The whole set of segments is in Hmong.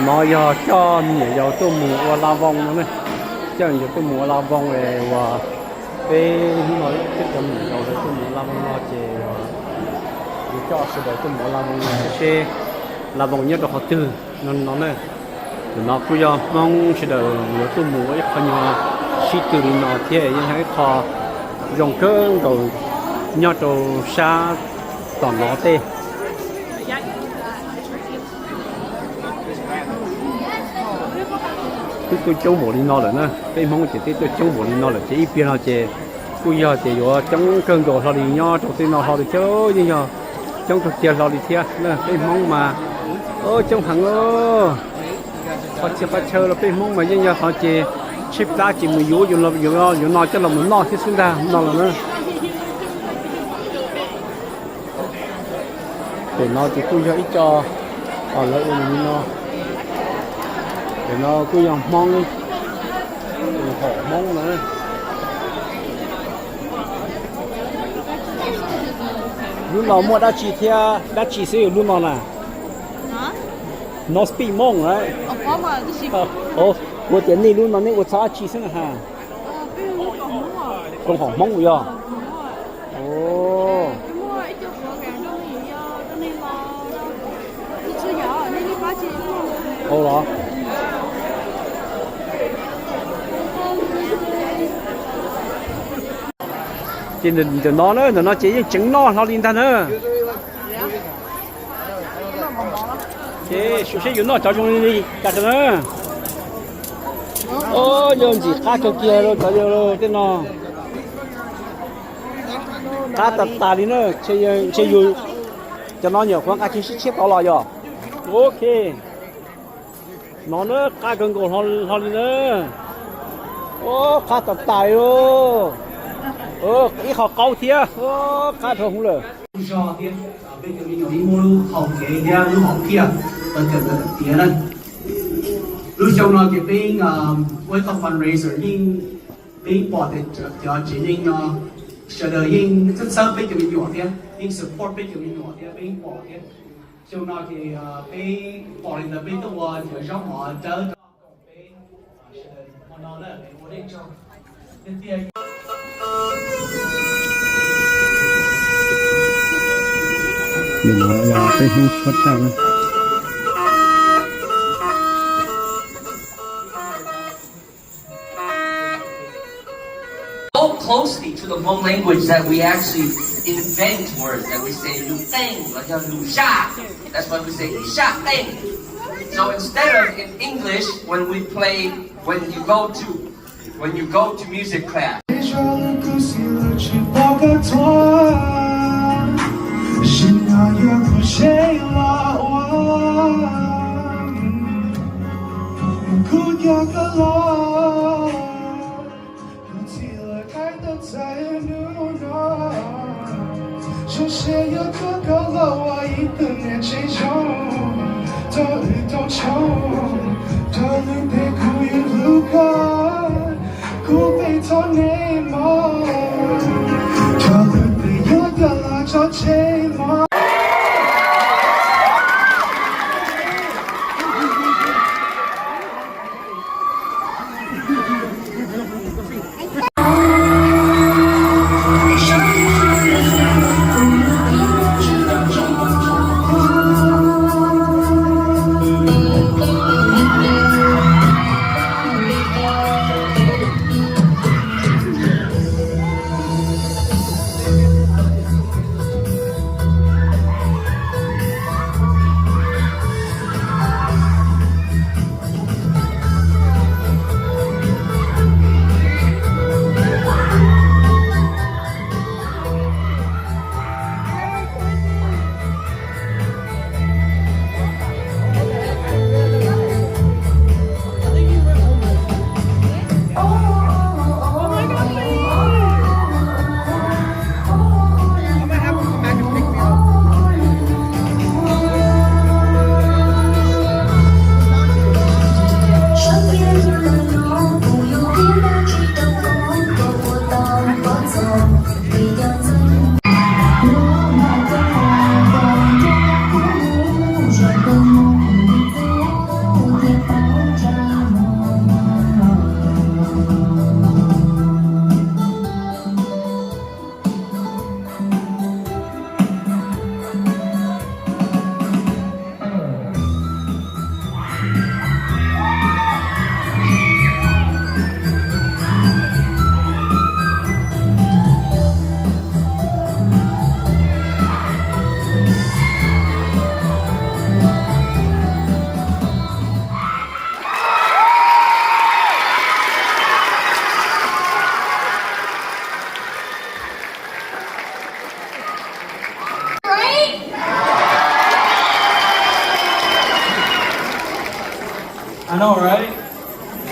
No yog coj me nyuam yaus tuaj mus ua la voo no ne. Coj me nyuam yaus tuaj mus ua la voo es uas peb hnub no coj cov me nyuam yaus tuaj mus ua la voo no ces yuav coj sawv daws tuaj mus ua la voo no seb la voo nyob rau qhov twg no no na. Ntawm no kuj yog Hmoob sawv daws yuav tuaj mus ua ib qho nyuag sib tw li no thiab yog ib qho zoo kawg nkaus nyob rau sab tom no tej. Twb tuaj coob npaum li no lawm na, peb Hmoob ces twb tuaj coob npaum li no lawm ces ib pliag no ces kuj yog tias yuav coob kawg nkaus hlo li nyob rau tej no hlo li thiab. Yeej yog coob kawg kiag hlo li thiab na, peb Hmoob mas coob heev. Qhov txhia qhov chaw los peb Hmoob mas yeej yog qhov ces tshaib plab ces mus yuav yuav no coj los mus noj thiab xwb ntag no los na. Pem no ces kuj yog ib co, lawv ua li no. Pem no kuj yog Hmoob, hom Hmoob na. Lub no muaj dab tsi thiab dab tsi xwb lub no na? No speak Hmoob na. Kuv tias nej lub no nej ua txog dab tsi xwb na ha? Koom haum Hmoob yog. Ua los. Ces ntawm no na, ntawm no ces yeej tseev noj hlo li ntag na. Ces xyov seb yuav noj cov zoo li cas na. Yog ntxim qab kawg kiag cov tej no. Qab tas tas li na, ntshe yus cov no nyuam qhuav nqa kiag sib tshiab tod los yog. Ok. No na qab kawg nkaus hlo li na. Qab tas tas li. Ib qho qaub thiab, qab dhau hwv lawm. Zog thiab, peb cov me nyuam yeej muaj lub hau kev thiab lub hom phiaj los kawm ntawv tiav na. Lub xyoo no ces peb ua ib qho fundraiser yeej, peb yeej pom tias cov tsev neeg no sawv daws yeej txhawb txhawb peb cov me nyuam thiab yeej support peb cov me nyuam thiab peb yeej pom thiab. Xyoo no ces peb pom li ntawd peb tuaj ua cov zaub mov dawb rau peb sawv daws hmo no na, ua dej tsaug. Nim no yog peb Hmoob tshuab raj na. Go closely to the Hmong language that we actually invent words that we say lu qeej, like lu zaj. That's why we say ib zaj qeej. So instead of in English, when we play, when you go to, when you go to music class, I know, right?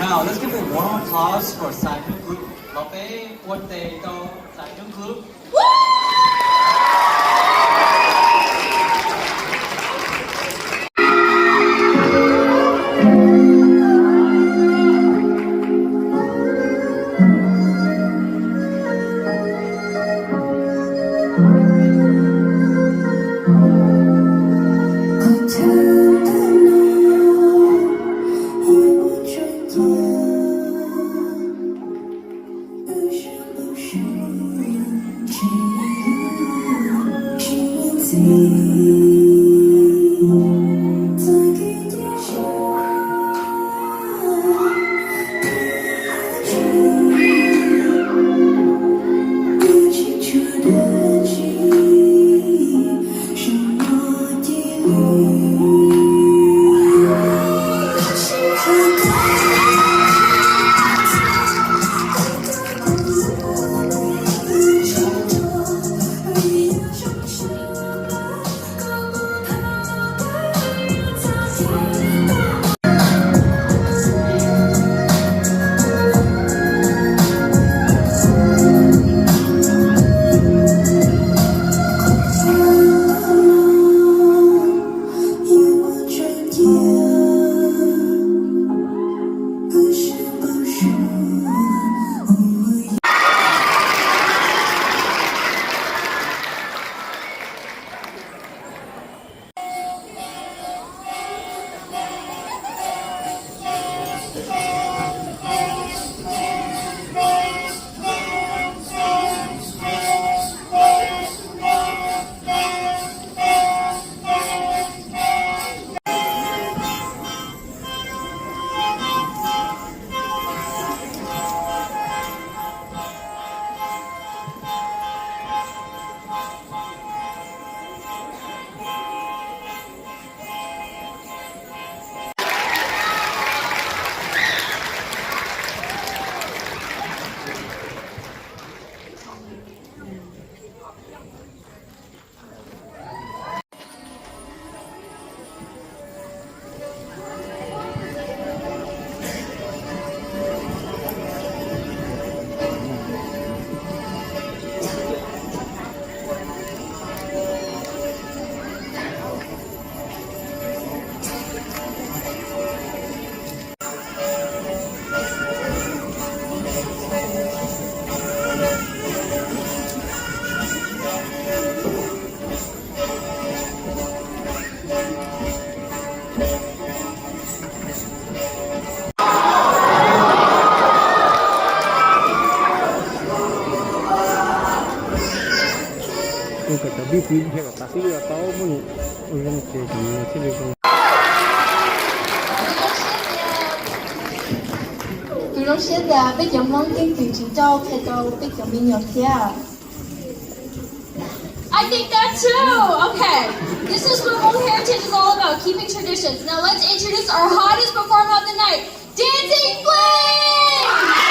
Now, let's give a warm applause for Xaiv Nyooj Group. Los peb ua tes rau Xaiv Nyooj Group. Ua kom cov pib txiv qhia kom tas xib hwb tau muaj zoo ces kom nws thiaj li zoo. Kuv zoo siab tias peb cov Hmoob keeb kwm tsis tau qhia rau peb cov me nyuam thiab. I think that too. Okay. This is what Hmong heritage is all about, keeping traditions. Now let's introduce our hottest performer of the night, Dancing Flames!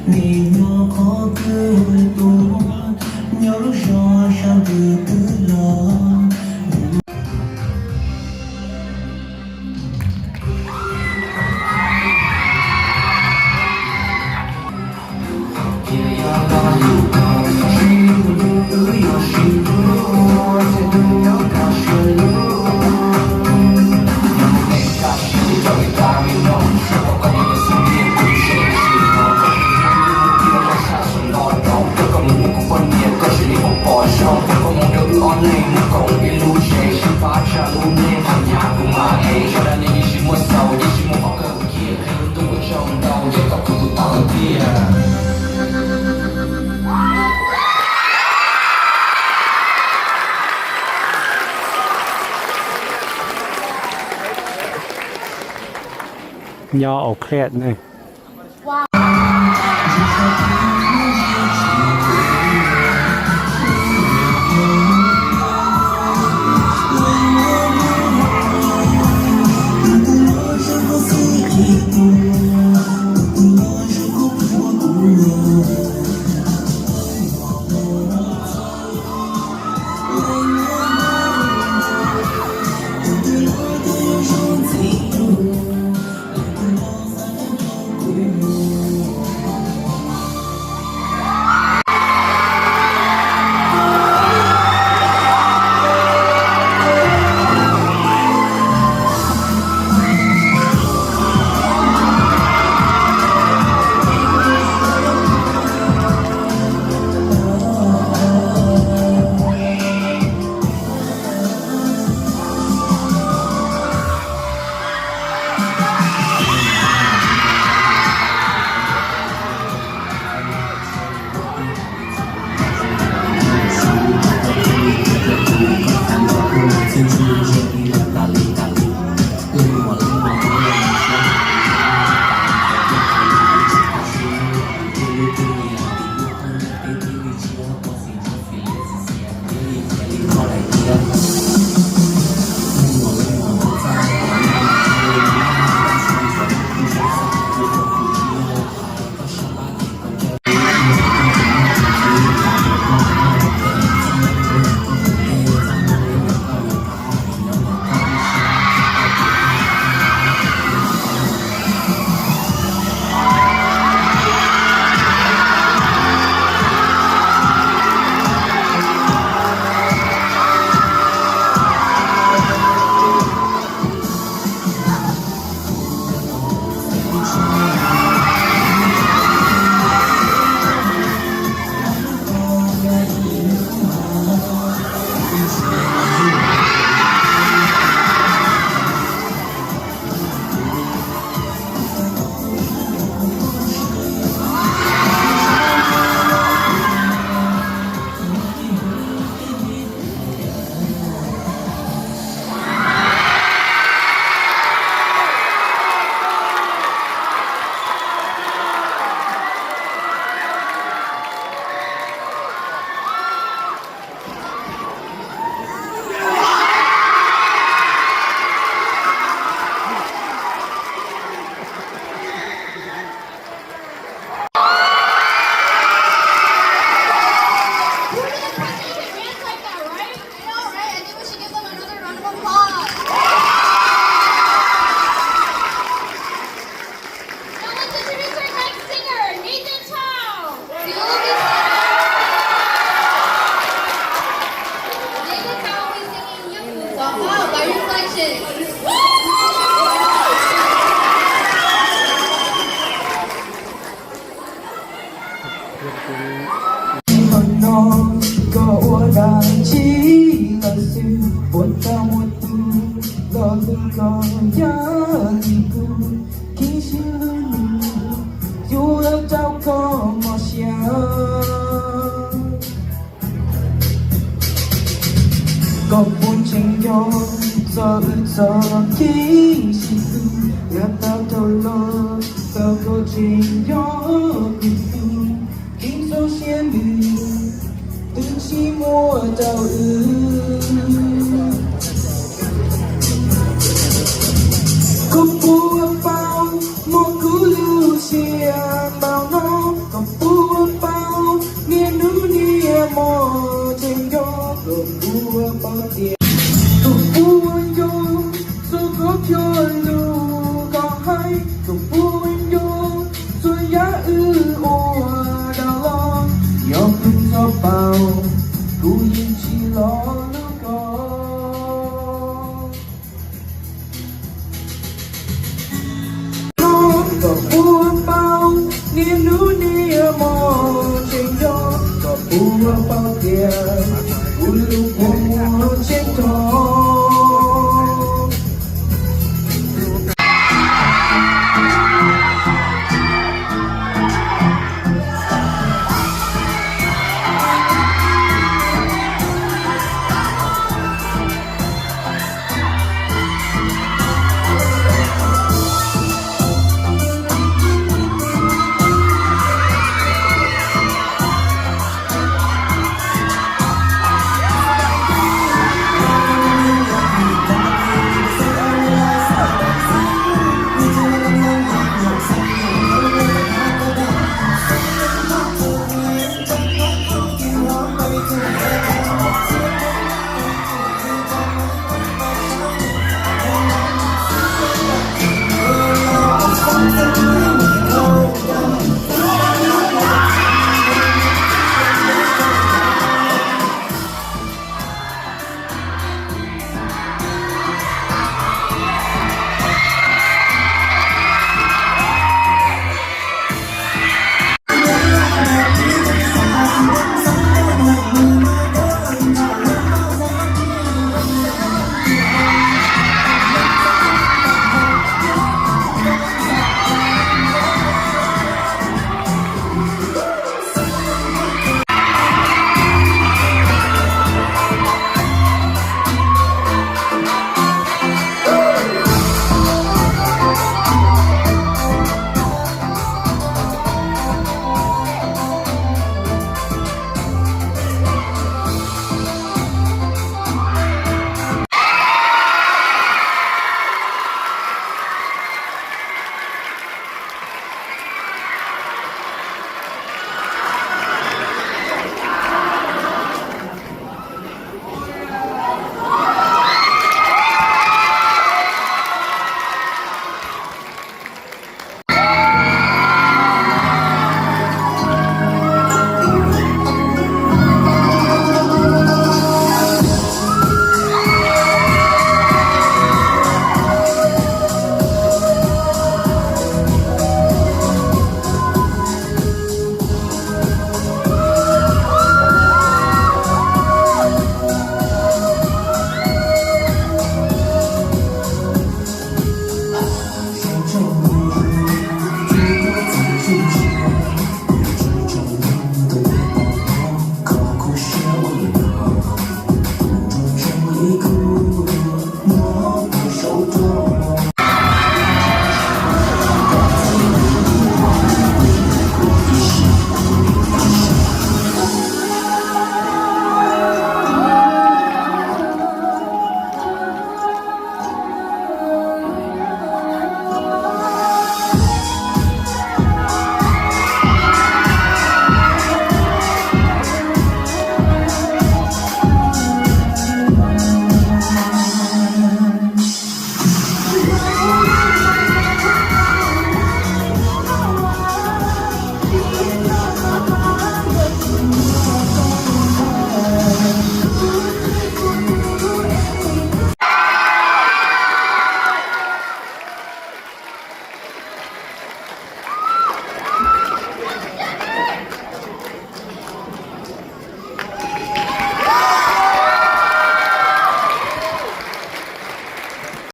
Nim no qhov twg tuaj, nyob lub zos sab twg twb los. Nyob Au Khliaj ne. Now let's introduce our next singer, Nathan Tao. Nathan Tao will be singing Yeej Mus Txov Qaub by Reflection. Tsis hais no koj ua dab tsi lawm xwb, puas tau muaj tus los hlub koj yam li kuv, khib sib hlub nws yuav rau koj mob siab. Koj puas ntseeg yog txog wb txoj kev sib hlub, yav tag dhau los txog koj tseem yog kuv tus, kev zoo siab nws twb tsis muaj rau wb. Koj puas paub muaj kuv lub siab npaum no, koj Kuv paub tias kuv lub kua muag tseem rog.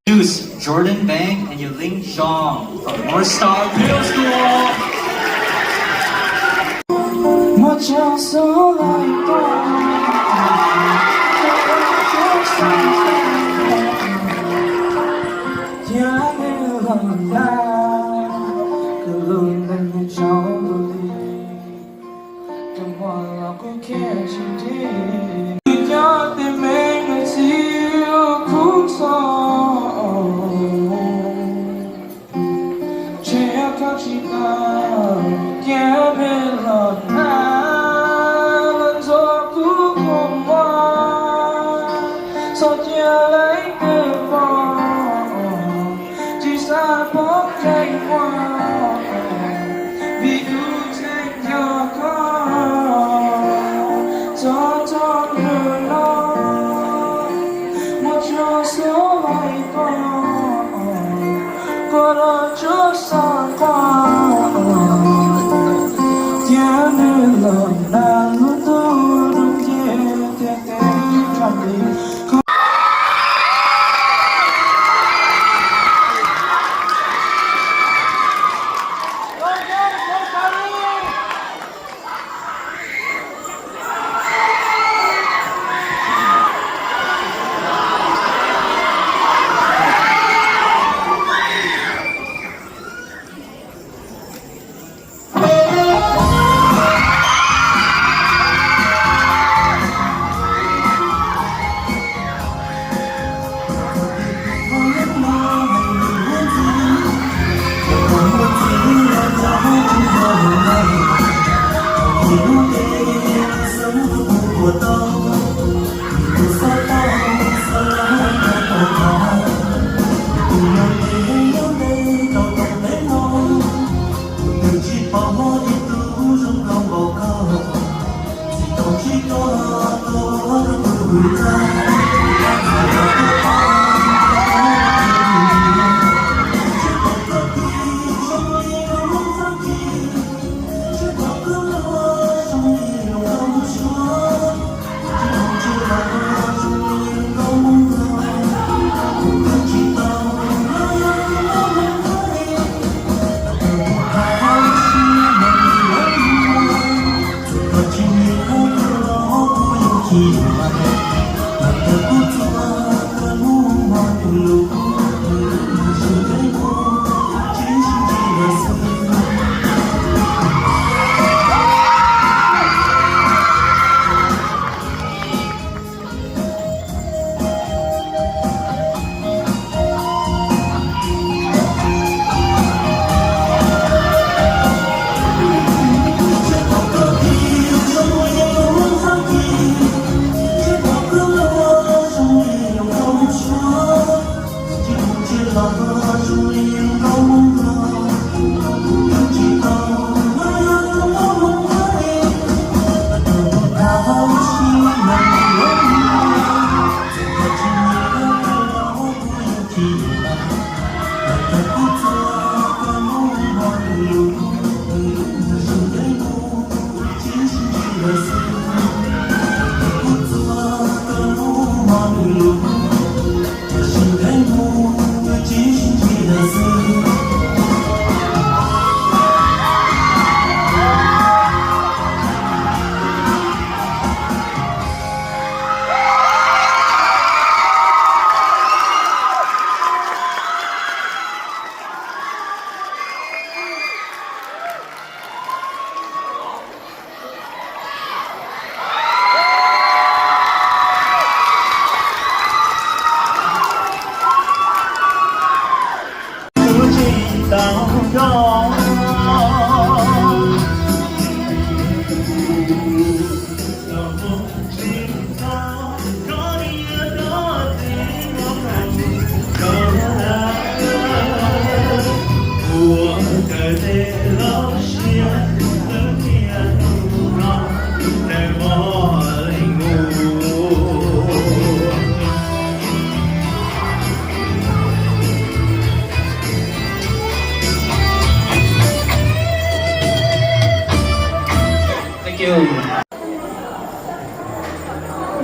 Introduce Jordan Bang and Yulin Zhang from North Star Middle School. Tus muam los kuj khiav tsis ntsib, nws nyob tej me nws txiv khub xov. Tseem yog koj tsis tau cia phem los hnav, los ntxuav kuv kua muag, txhob cia leej twg pom, tsis xav poob ntsej muag, vim kuv tseem nco koj.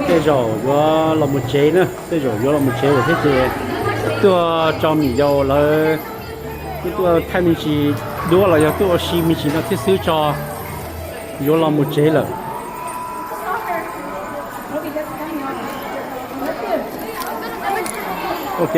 Tej zaum yuav los mus tsev na, tej zaum yuav los mus tsev lawm thiab ces tuaj tso me nyuam yaus lawv, tuaj thaij me ntsis duab los yog tuaj ua si me ntsis no thiab xwb tso, yuav los mus tsev lawm. Ok.